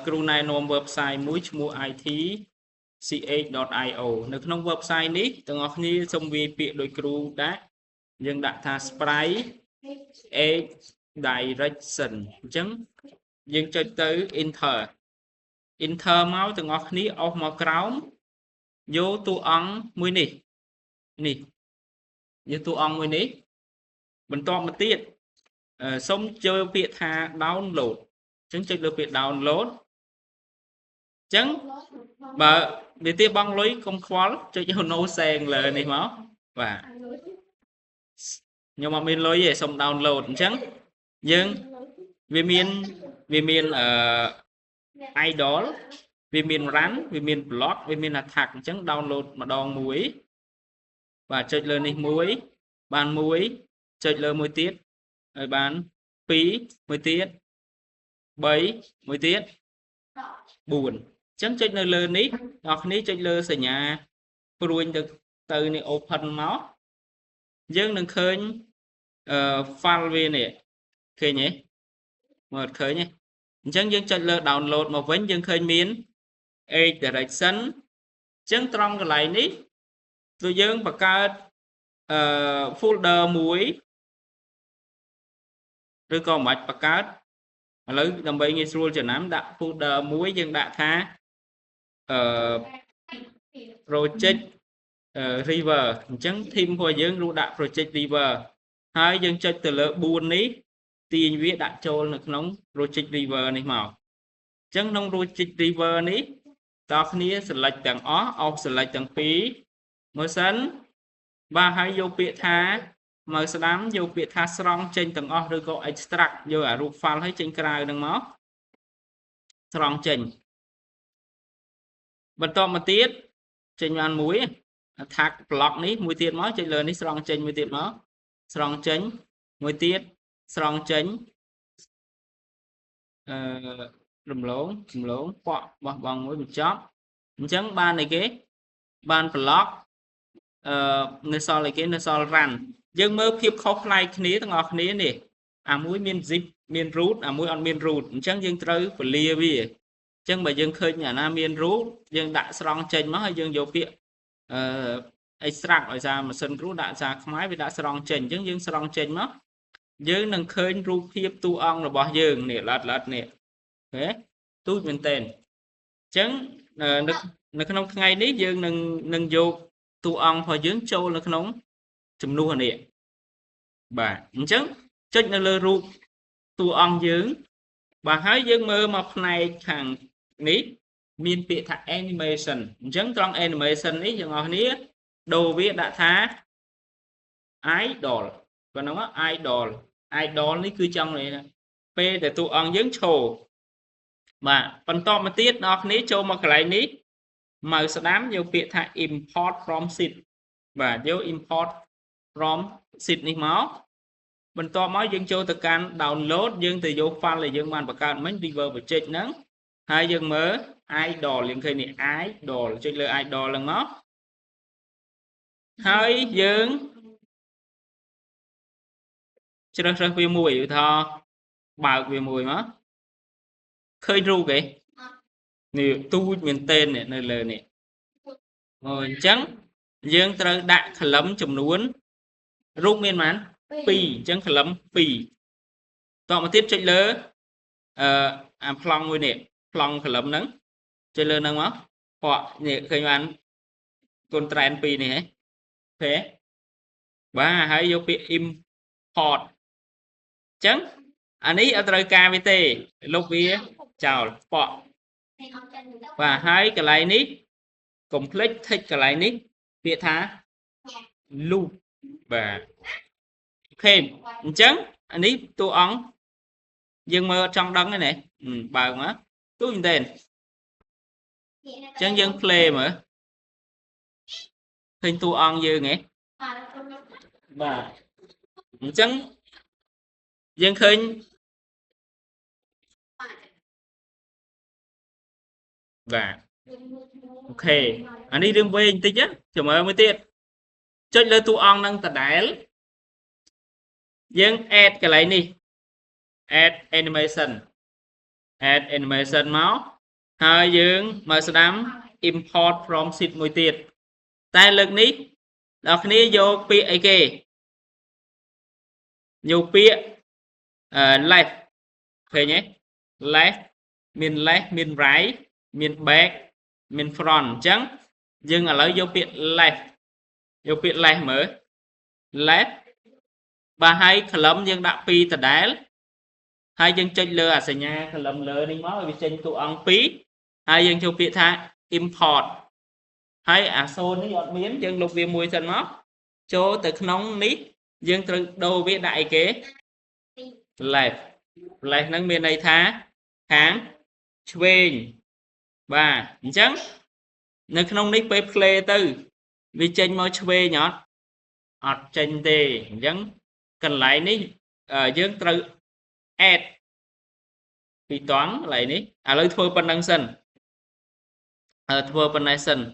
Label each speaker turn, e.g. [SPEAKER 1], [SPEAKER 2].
[SPEAKER 1] គ្រូណែនាំ website មួយឈ្មោះ itch.io នៅក្នុង website នេះទាំងអស់គ្នាសូមវាយពាក្យដោយគ្រូដាក់យើងដាក់ថា sprite H direction អញ្ចឹងយើងចុចទៅ enter enter មកទាំងអស់គ្នាអស់មកក្រោមយកតួអង្គមួយនេះនេះយកតួអង្គមួយនេះបន្តមកទៀតសូមចូលពាក្យថា download អញ្ចឹងចុចលើពាក្យ download អញ្ចឹងបើនិទាបងលុយកុំខ្វល់ចុច no សែងលើនេះមកបាទខ្ញុំអត់មានលុយទេសូម download អញ្ចឹងយើងវាមានអឺ idle វាមាន run វាមាន block វាមាន attack អញ្ចឹង download ម្ដងមួយបាទចុចលើនេះមួយបានមួយចុចលើមួយទៀតហើយបាន2មួយទៀត3មួយទៀត4អញ្ចឹងចុចនៅលើនេះអ្នកគ្នាចុចលើសញ្ញាព្រួញទៅទៅនេះ open មកយើងនឹងឃើញអឺ file វានេះឃើញទេមើលឃើញទេអញ្ចឹងយើងចុចលើ download មកវិញយើងឃើញមាន H direction អញ្ចឹងត្រង់កន្លែងនេះគឺយើងបង្កើតអឺ folder មួយឬក៏មិនបាច់បង្កើតឥឡូវដើម្បីងាយស្រួលចំណាំដាក់ folder មួយយើងដាក់ថាអឺ project river អញ្ចឹង team របស់យើងរូដាក់ project river ហើយយើងចុចទៅលើ4នេះទាញវាដាក់ចូលនៅក្នុង project river នេះមកអញ្ចឹងក្នុង project river នេះតើគ្នា select ទាំងអស់ off select ទាំងពីរមើលសិនបាទហើយយកពាក្យថាមកស្ដាំយកពាក្យថាស្រង់ចេញទាំងអស់ឬក៏ extract យកអារូប file ឲ្យចេញក្រៅនឹងមកស្រង់ចេញបន្តមកទៀតចេញបានមួយ attack block នេះមួយទៀតមកចុចលើនេះស្រង់ចេញមួយទៀតមកស្រង់ចេញមួយទៀតស្រង់ចេញអឺរំលងរំលងប៉ក់បោះបង់មួយបញ្ចប់អញ្ចឹងបានអីគេបាន block អឺនៅសល់អីគេនៅសល់ run យើងមើលភាពខុសប្លែកគ្នាទាំងអស់គ្នានេះអាមួយមាន zip មាន root អាមួយអត់មាន root អញ្ចឹងយើងត្រូវពលាវាអញ្ចឹងបើយើងឃើញអាណាមាន root យើងដាក់ស្រង់ចេញមកហើយយើងយកពាក្យអឺ extract ឲ្យសារម៉ាស៊ីនគ្រូដាក់សារខ្មែរវាដាក់ស្រង់ចេញអញ្ចឹងយើងស្រង់ចេញមកយើងនឹងឃើញរូបភាពតួអង្គរបស់យើងនេះឡាត់ឡាត់នេះអូខេទូចមែនតើអញ្ចឹងនៅនៅក្នុងថ្ងៃនេះយើងនឹងនឹងយកតួអង្គរបស់យើងចូលនៅក្នុងចំនួននេះបាទអញ្ចឹងចុចនៅលើរូបតួអង្គយើងបាទហើយយើងមើលមកផ្នែកខាងនេះមានពាក្យថា animation អញ្ចឹងត្រង់ animation នេះយើងអស់គ្នាដូរវាដាក់ថា idle ប៉ុណ្ណឹង idle idle នេះគឺចង់និយាយថាពេលដែលតួអង្គយើងឈរបាទបន្តមកទៀតអ្នកគ្នាចូលមកកន្លែងនេះmouse ស្ដាំយកពាក្យថា import from sheet បាទយក import from sheet នេះមកបន្ទាប់មកយើងចូលទៅកាន់ download យើងទៅយក file ដែលយើងបានបង្កើតមិញ river project ហ្នឹងហើយយើងមើល idle យើងឃើញនេះ idle ចុចលើ idle ហ្នឹងមកហើយយើងជ្រើសរើសវាមួយឧទាហរណ៍បើកវាមួយមកឃើញរូបគេនេះទូចមែនតេននេះនៅលើនេះអូអញ្ចឹងយើងត្រូវដាក់ column ចំនួនរូបមានប៉ុន្មាន2អញ្ចឹង column 2តមកទៀតចុចលើអឺអាប្លង់មួយនេះប្លង់ column ហ្នឹងចុចលើហ្នឹងមកពក់នេះឃើញបានគុណត្រែន2នេះហ៎អូខេបាទហើយយកពាក្យ import អញ្ចឹងអានេះអត់ត្រូវការវាទេលុបវាចោលប៉ក់បាទហើយកន្លែងនេះកុំភ្លេច tick កន្លែងនេះពាក្យថា loop បាទអូខេអញ្ចឹងអានេះតួអង្គយើងមើលចង់ដឹងទេណាបើកមកទូចមែនទេអញ្ចឹងយើង play មើលឃើញតួអង្គយើងហ៎បាទអញ្ចឹងយើងឃើញបាទអូខេអានេះរឿងវែងបន្តិចចាំមើលមួយទៀតចុចលើតួអង្គនឹងដដែលយើង add កន្លែងនេះ add animation Add animation មកហើយយើងមកស្ដាំ import from sheet មួយទៀតតែលើកនេះដល់គ្នាយកពាក្យអីគេយកពាក្យ left ឃើញទេ left មាន left មាន right មាន back មាន front អញ្ចឹងយើងឥឡូវយកពាក្យ left យកពាក្យ left មើល left បាទហើយ column យើងដាក់2ដដែលហើយយើងចុចលើអាសញ្ញា column លើនេះមកឲ្យវាចេញតួអង្គ2ហើយយើងចូលពាក្យថា import ហើយអា0នេះអត់មានយើងលុបវាមួយសិនមកចូលទៅក្នុងនេះយើងត្រូវដូរវាដាក់អីគេ left left ហ្នឹងមានន័យថាខាងឆ្វេងបាទអញ្ចឹងនៅក្នុងនេះពេល play ទៅវាចេញមកឆ្វេងអត់អត់ចេញទេអញ្ចឹងកន្លែងនេះយើងត្រូវ add ពីតង់កន្លែងនេះឥឡូវធ្វើប៉ុណ្្នឹងសិនធ្វើប៉ុណ្ណេះសិន។